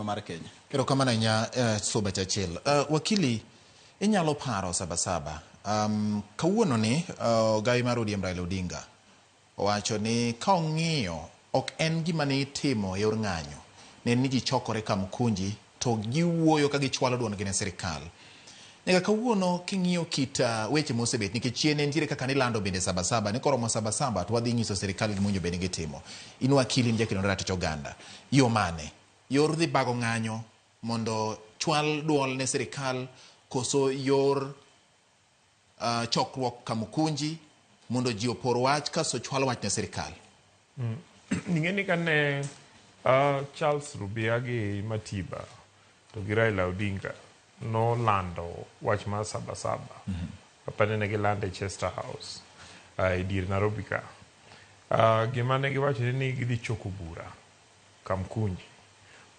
Mar Kenya. Erokamano ahinya Suba Churchill. Wakili, inyalo paro Sabasaba. Kawuono ni ogai mar ODM Raila Odinga owacho ni ka ong'iyo ok en gima ne itimo e yor ng'anyo. Ne en ni ji chokore Kamkunji to giwuoyo ka gichwalo duondgi ne sirikal. Nyaka kawuono king'iyo kit weche mosebet nikech chien ne nitiere kaka nilando bende Sabasaba ni koromo Sabasaba to wadhi nyiso sirikal gima owinjo bed ni gitimo. In wakili in jakedo ne ratich oganda. Yo mane? Yor dhi bago ng'anyo mondo chwal duol ne sirikal koso yor chokruok Kamukunji mondo ji opor wach kasto chwal wach ne sirikal? Ing'e ni kane Charles Rubia gi Matiba to gi Raila Odinga nolando wach mar Sabasaba, apani ne gilande Chester House e dier Nairobi ka. Gima ne giwacho ni gidhi choko bura Kamkunji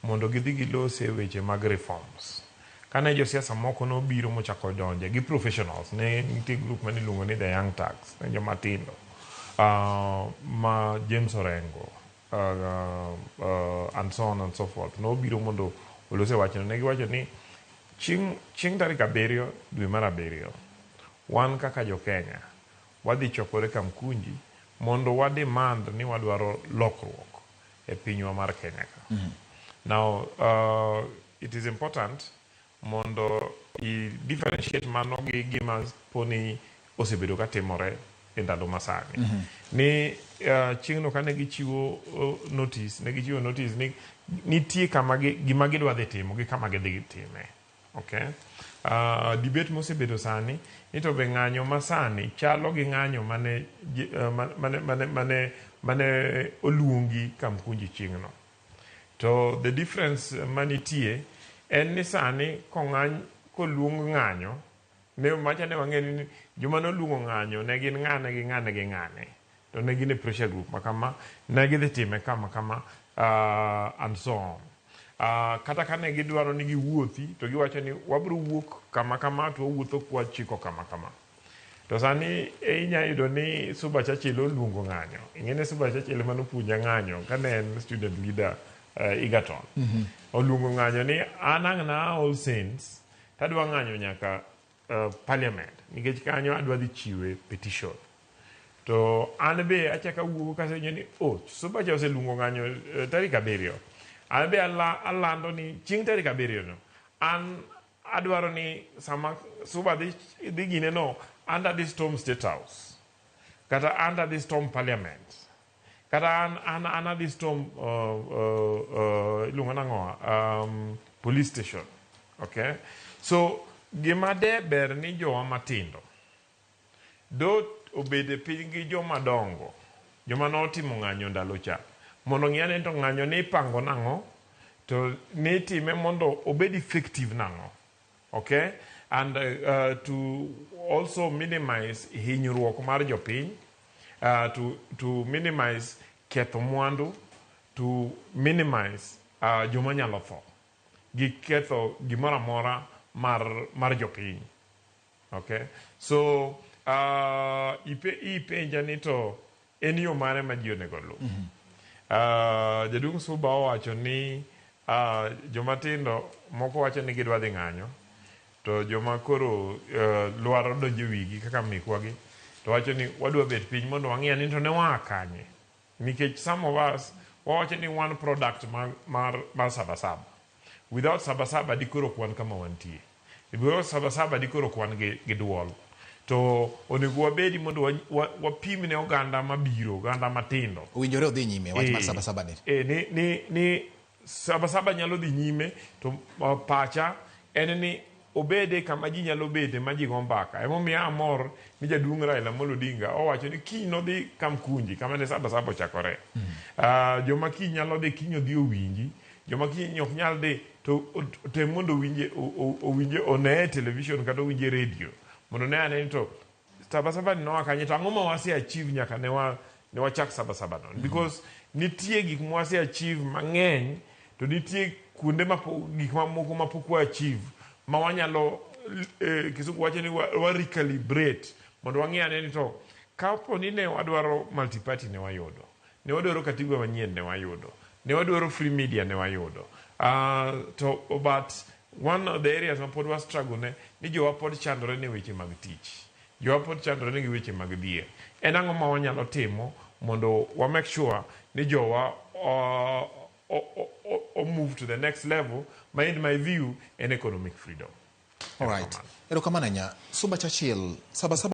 mondo gidhi gilose weche mag reforms. Kane josiasa moko nobiro mochako donje gi professionals, ne nitie group mane iluongo ni the Young Turks, ne joma tindo ma James Orengo and so on and so forth nobiro mondo olose wachno. Ne giwacho ni chieng' tarik 7 dwe mar 7 wan kaka jo Kenya wadhi chokore Kamkunji mondo wa demand ni wadwaro lokruok e pinywa mar Kenya ka. Now it is important mondo i differentiate mano gi gima poni osebedo ka timore e ndalo masani. Ni chieng'no kane gichiwo notice, ne gichiwo notice ni nitie kama gima gidwa dhi timo gi kama gidhi time. Okay? Debate mosebedo sani ni to be ng'anyo masani chalo gi ng'anyo mane oluongi Kamkunji chieng'no. To the difference manitie en ni sani kong'any koluong ng'anyo ne macha ne wang'e ni joma noluongo ng'anyo ne gin ng'ane gi ng'ane gi ng'ane to ne gin e pressure group ma kama, ne gidhi time kama kama and so on. Kata ka ne gidwaro ni giwuothi to giwacho ni wabiro wuok kama kama to wawuotho kwachiko kama kama. To sani inya yudo ni Suba Churchill oluongo ng'anyo. Ing'e ni Suba Churchill ema nopuonja ng'anyo kane en student leader Egerton. Oluongo ng'anyo ni an ang' na All Saints tadwa ng'anyo nyaka parliament nikech kanyo adwa dhi chiwe petition. To an be achako awuogo kasewinjo ni oh, Suba cha oseluongo ng'anyo tarik 7. An be alando ni chieng' tarik 7 no an adwaro ni sama Suba dhi gine no under this storm State House kata under this storm parliament kata an adhi storm iluongo nang'o, police station. Okay, so gima de ber ni jowa matindo do obed e piny gi joma dongo, joma notimo ng'anyo ndalo cha, mondo ng'i ane to ng'anyo ni ipango nang'o to nitime mondo obed effective nang'o. Okay, and to also minimize hinyruok mar jopiny, to minimize ketho mwandu, to minimize joma nyalo tho gi ketho gimoro amora mar jopiny. Okay, so ipenja ni to en yo mane ma ji onego luw? Jaduong' Suba owacho ni joma tindo moko wacho ni gidwa dhi ng'anyo, to joma koro lwaro donjo e wigi kaka mekwa gi to wacho ni wadwa bet piny mondo wang'i ni to ne waa kanye, nikech some of us wawacho ni wan product mar Sabasaba. Without Sabasaba dikoro ok wan kama wantie. Without Sabasaba dikoro ok wan gi duol. To onego wabedi mondo wapim ne oganda mabiro, oganda matindo. Owinjore odhi nyime wach mar Sabasaba ni. Ni Sabasaba nyalo dhi nyime to pacha en ni obede kama ji nyalo bede ma ji go mbaka. Emomiyo amor ni jaduong' Raila Amolo Odinga owacho ni kiny nodhi Kamkunji kama ne Sabasaba ochakore. Joma kiny nyalo dhi kiny odhi owinji, joma kiny ok nyal dhi to tem mondo owinje one e television kata owinje radio mondo ne ane ni to Sabasaba ni noa kanye to ang'o ma wase achieve nyaka ne wachak Sabasaba no. Because nitie gik ma wase achieve mang'eny to nitie kuonde ma gik mamoko ma pok wa achieve ma wanyalo kisungu wacho ni wa recalibrate mondo wang'i ane ni to kapo ni ne wadwaro multi-party ne wayudo, ne wadwaro katiba manyien ne wayudo, ne wadwaro free media ne wayudo. To but one of the areas ma pod wa struggle ne ni jowa pod chandore ne weche mag tich. Jowa pod chandore ne gi weche mag dhier. En ang'o ma wanyalo timo mondo wa make sure ni jowa o move to the next level ma in my view en economic freedom. All right. Erokamano ahinya. Suba Churchill, Sabasaba.